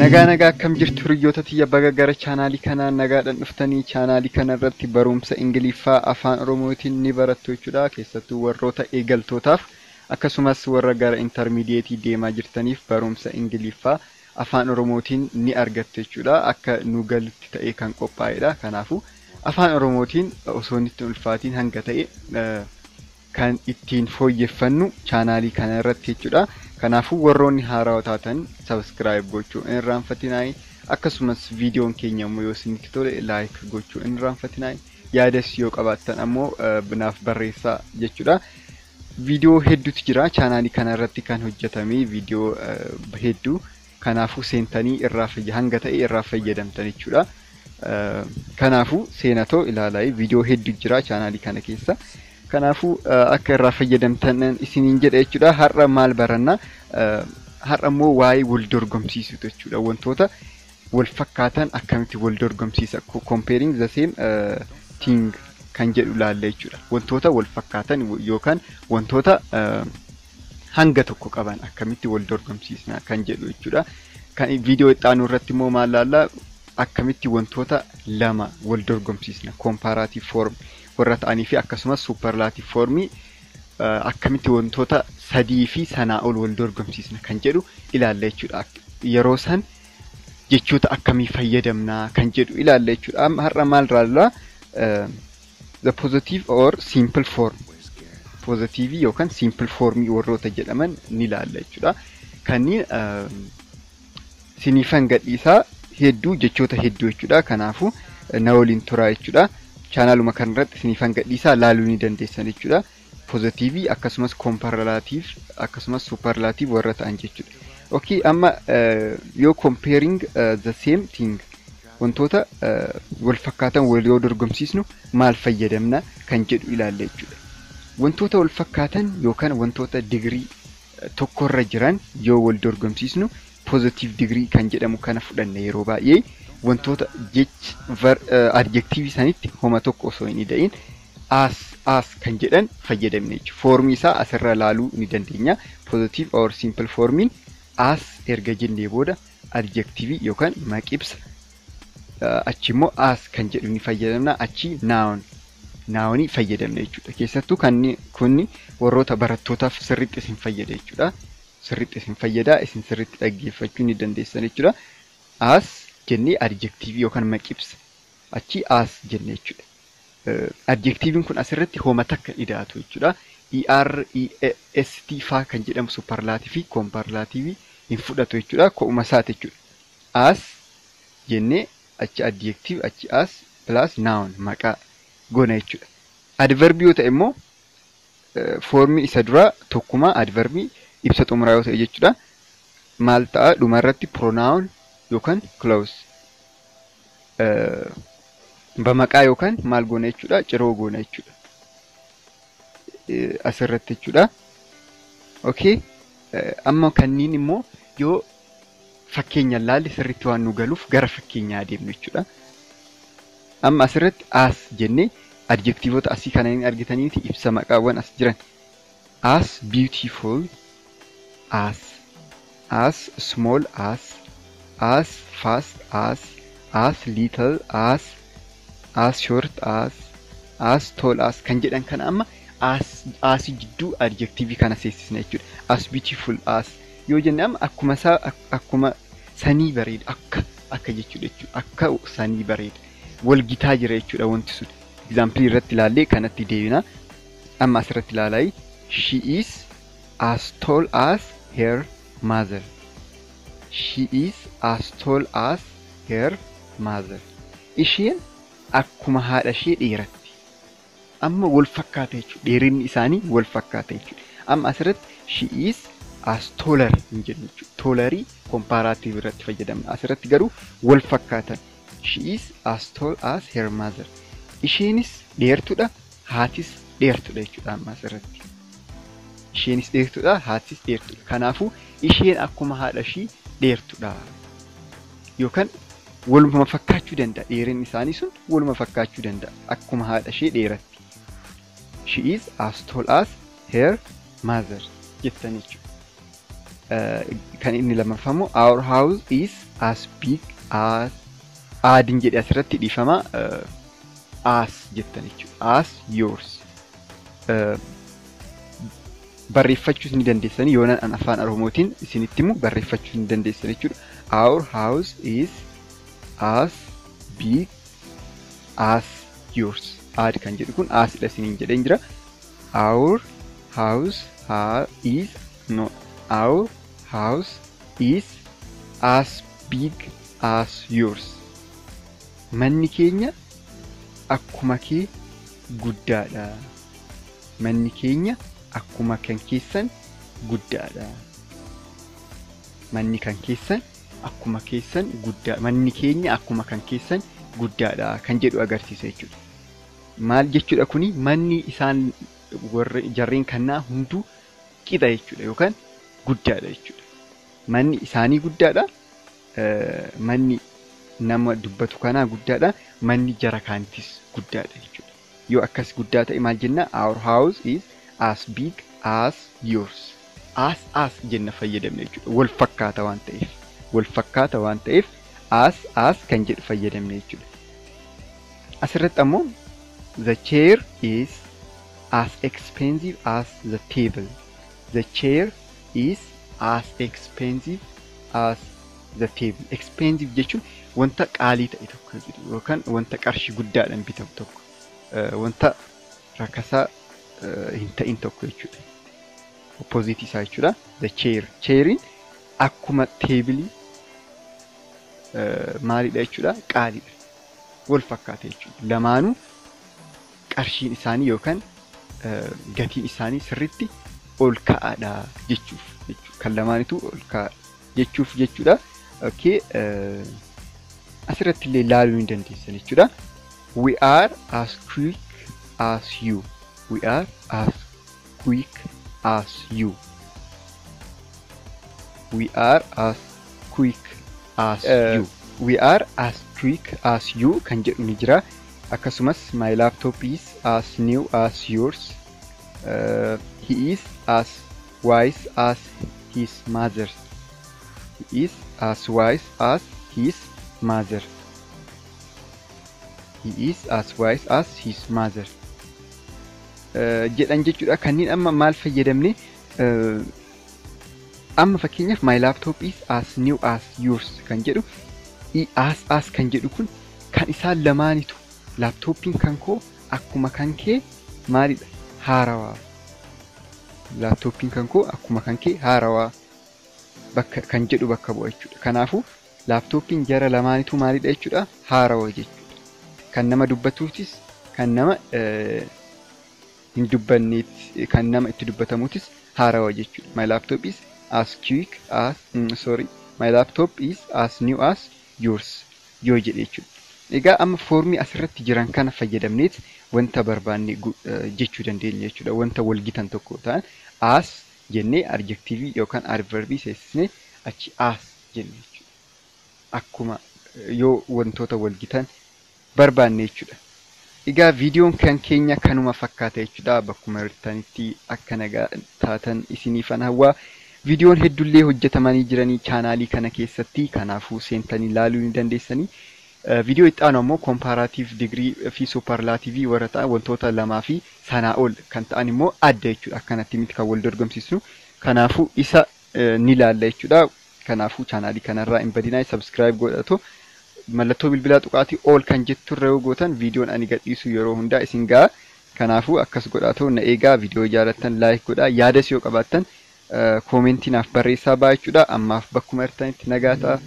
Nagaa nagaa, akkam jirtu hiriyoota tiyya? Baga gara chaanaalii kanaa nagaadhaan dhuftanii. Chaanaalii kana irratti barumsa Ingiliffaa afaan Oromootiin ni barattu jechuudha. Keessattuu warroota eegaltootaaf, akkasumas warra gara intermediate deemaa jirtaniif barumsa Ingiliffaa afaan Oromootiin ni argattu jechuudha. Akka nu galutti ta'ee kan qophaa'edha. Kanaafuu afaan Oromootiin osoo inni itti ulfaatiin hanga ta'e kan ittiin fooyyeffannu chaanaalii kana irratti jechuudha. Kanaafuu warroonni haarawaa taatan subscribe gochuu hin irraanfatinaa. Akkasumas viidiyoon keenya immoo yoo isinitti tole like gochuu hin irraanfatinaa. Yaadas yoo qabaattan ammoo naaf barreessaa jechuudha. Viidiyoo hedduutu jira chaanaalii kana irratti kan hojjetame, viidiyoo hedduu. Kanaafuu seentanii irraa hanga ta'e irraa fayyadamtan jechuudha. Kanaafuu seenatoo ilaalaa, viidiyoo hedduu jira chaanaalii kana keessa. Kanaafuu akka irraa fayyadamtan isiniin jedha jechuudha. Har'a maal baranna? Har'a immoo waa'ee wal dorgomsiisuutu jechuudha. Wantoota wal fakkaatan akkamitti wal dorgomsiisa? Comparing the same thing kan jedhu ilaalla jechuudha. Wantoota wal fakkaatan yookaan wantoota hanga tokko qaban akkamitti wal dorgomsiisna kan jedhu jechuudha. Kan viidiyoo itti aanu irratti immoo maal laalla? Akkamitti wantoota lama wal dorgomsiisna? Comparative form warra ta'anii fi akkasumas superlative formii, akkamitti wantoota sadii fi sanaa ol wal dorgomsiisna kan jedhu ilaalla jechuudha. Yeroo san jechoota akkamii fayyadamna kan jedhu ilaalla jechuudha. Amma har'a maal ilaallaa? The positive or simple form. Positive yookaan simple formii warroota jedhaman ni ilaalla jechuudha. Kanneen siniifan gadhiisaa hedduu, jechoota hedduu jechuudha. Kanaafuu na waliin turaa jechuudha. Chaanaaluma kanarratti siniifan gadhiisaa, laaluu ni dandeessan jechuudha. Positive, akkasumas comparative, akkasumas superlative warra ta'an jechuudha. Okay, amma yoo comparing the same thing, wantoota wal fakkaatan wal yoo dorgomsiisnu maal fayyadamna kan jedhu ilaalla jechuudha. Wantoota wal fakkaatan yookaan wantoota digirii tokkorra jiran yoo wal dorgomsiisnu positive degree kan jedhamu kana fudhanna. Yeroo baay'ee wantoota jechi adjective isaaniitti homa tokko osoo hin ida'in as as kan jedhan fayyadamne jechuudha. Foormii isaa asirra ilaaluu ni dandeenya. Positive or simple formiin as erga jennee booda adjective yookaan maqibsa, achi immoo as kan jedhu ni fayyadamna, achi noun nounii fayyadamna jechuudha. Keessattuu kan kunni warroota barattootaaf sirriitti isin fayyada jechuudha. Sirriitti isin fayyada, isin sirriitti dhaggeeffachuu ni dandeessan jechuudha. As jennee adjective yookaan maqibsa, achi as jenne jechuudha. Adjectiviin kun asirratti homa takka ida'atu jechuudha. ER, EST faa kan jedhamu superlative fi comparative hin fudhatu jechuudha. Ko'uma isaati jechuudha. As jennee achi adjective, achi as plus noun, maqaa goona jechuudha. Adverbii yoo ta'e immoo foormii isa duraa tokkuma, adverbii ibsa xumuraa yoo ta'e jechuudha. Maal ta'a? Dhumarratti pronoun yookaan clause, bamaqaa yookaan maal goona jechuudha, ciroo goona jechuudha. Asirratti jechuudha. Okay. Amma kanneen immoo yoo fakkeenya laalle sirriitti waan nu galuuf gara fakkeenyaa adeemnu jechuudha. Amma asirratti as jennee adjectivoota asii kana hin argitaniiti, ibsa maqaawwan as jiran. As beautiful as, as small as, as fast as, as little as, as short as, as tall as kan jedhan kana amma as asii jidduu adjective kana seessisna jechuudha. As beautiful as yoo jenne amma akkuma isaa, akkuma sanii bareeda, akka akka jechuudha jechuudha. Akka sanii bareeda. Wal gitaa jira jechuudha wanti sun. Example irratti ilaallee kanatti deebina. Amma asirratti ilaalaa, she is as tall as her mother. She is as tall as her mother. Isheen akkuma haadha ishee dheeratti. Amma wal fakkaata jechuudha. Dheerinni isaanii wal fakkaata jechuudha. Amma asirratti she is as taller hin jennu jechuudha. Tallerii comparative irratti fayyadamna. Asirratti garuu wal fakkaatan. She is as tall as her mother. Isheenis dheertuudha, haatis dheertuudha jechuudha amma asirratti. Isheenis dheertuudha, haatis dheertuudha. Kanaafuu isheen akkuma haadha ishii dheertuudha. Yookaan waluma fakkaachuu danda'a. Dheerinni isaanii sun waluma fakkaachuu danda'a. Akkuma haadha ishee dheeratti. She is as tall as her mother jettan jechuudha. Kan inni lammaffaa immoo our house is As big as aadiin jedhe asirratti dhiifama as jettan jechuudha. As yours. Barreeffachuus ni dandeessanii yoonaan an afaan Oromootiin isinitti himu barreeffachuus ni dandeessan jechuudha. Our house is as big as yours. Add kan jedhu kun asidha isiniin jedheen jira. Our house is no our house is as big as yours. Manni keenya akkuma kee guddaadha. Manni keenya akkuma kan keessan guddaadha. Manni kan keessan akkuma keessan guddaa. Manni keenya akkuma kan keessan guddaadha kan jedhu agarsiisa jechuudha. Maal jechuudha kuni manni isaan warra jarreen kannaa hunduu qixa jechuudha yookaan guddaadha jechuudha. Manni isaanii guddaadha. Manni nama dubbatu kanaa guddaadha. Manni jara kaanitis guddaadha jechuudha. Yoo akkas guddaa ta'e maal jenna? Our house is as big as yours. As as jenna fayyadamne jechuudha. Wal fakkaata waan ta'eef. Wal fakkaata waan ta'eef as as kan jedhu fayyadamne jechuudha. Asirratti ammoo the chair is as expensive as the table. The chair is as expensive as the table. Expensive jechuun wanta qaalii ta'e tokko yookaan wanta qarshii guddaadhaan bitamu tokko wanta rakasaa hin ta'in tokko jechuudha. Opposite isaa jechuudha. The chair. Chairiin akkuma teebilii maalidha jechuudha? Qaaliidha. Wal fakkaata jechuudha. Lamaanuu qarshiin isaanii yookaan gatiin isaanii sirriitti ol ka'aadha jechuuf. Kan lamaanitu ol ka'a jechuuf jechuudha. Okay, asirratti illee ilaaluu ni dandeessan jechuudha. We are as quick as you. We are as quick as you. We are as quick as you. We are as quick as you kan jedhu ni jira. Akkasumas my laptop is as new as yours. He is as wise as his mother. He is as wise as his mother. He is as wise as his mother. Jedhan jechuudha. Kanneen amma maal fayyadamne amma fakkeenyaaf my laptop is as new as yours kan jedhu as as kan jedhu kun kan isaan lamaanitu laaptooppiin kan koo akkuma kan kee maalidha haarawaa. Laaptooppiin kan koo akkuma kan kee haarawaa bakka kan jedhu bakka bu'a jechuudha. Kanaafuu laaptooppiin jara lamaanitu maalidha jechuudha haarawaa jechuudha. Kan nama dubbatuutis kan nama hin dubbanneetti kan nama itti dubbatamuutis haarawaa jechuudha. My laptop is as quick as sorry my laptop is as new as yours yoo jedhe jechuudha. Egaa amma foormii asirratti jiran kana fayyadamneet wanta barbaanne jechuu dandeenya jechuudha. Wanta walgitan tokko ta'an as jennee adjektiivii yookaan adverbii seessisnee achi as jenne jechuudha. Akkuma yoo wantoota walgitan barbaanne jechuudha. Egaa viidiyoon kan keenya kanuma fakkaata jechuudha. Bakkuma jirtanitti akka nagaa taatan isiniifan hawwaa. Viidiyoon hedduullee hojjetamanii jiranii chaanaalii kana keessatti kanaafuu seentanii ilaaluu ni dandeessanii. Viidiyoo itti aanu ammoo comparative degree fi superlative warra ta'an wantoota lamaa fi sanaa ol kan ta'an immoo adda jechuudha. Akkanatti miti kan wal dorgomsiisnu. Kanaafuu isa ni ilaalla jechuudha. Kanaafuu chaanaalii kanarraa hin badinaa subscribe godhatu. Mallattoo bilbilaa tuqaatii ol kan jetturra yoo gootan viidiyoon ani gadhiisu yeroo hundaa isin ga'a. Kanaafuu akkas godhaatoo na eegaa viidiyoo jaalattan like godhaa yaadas yoo qabaattan koomentii naaf barreessaa ba'a jechuudha. Ammaaf bakkuma jirtanitti nagaa ta'a.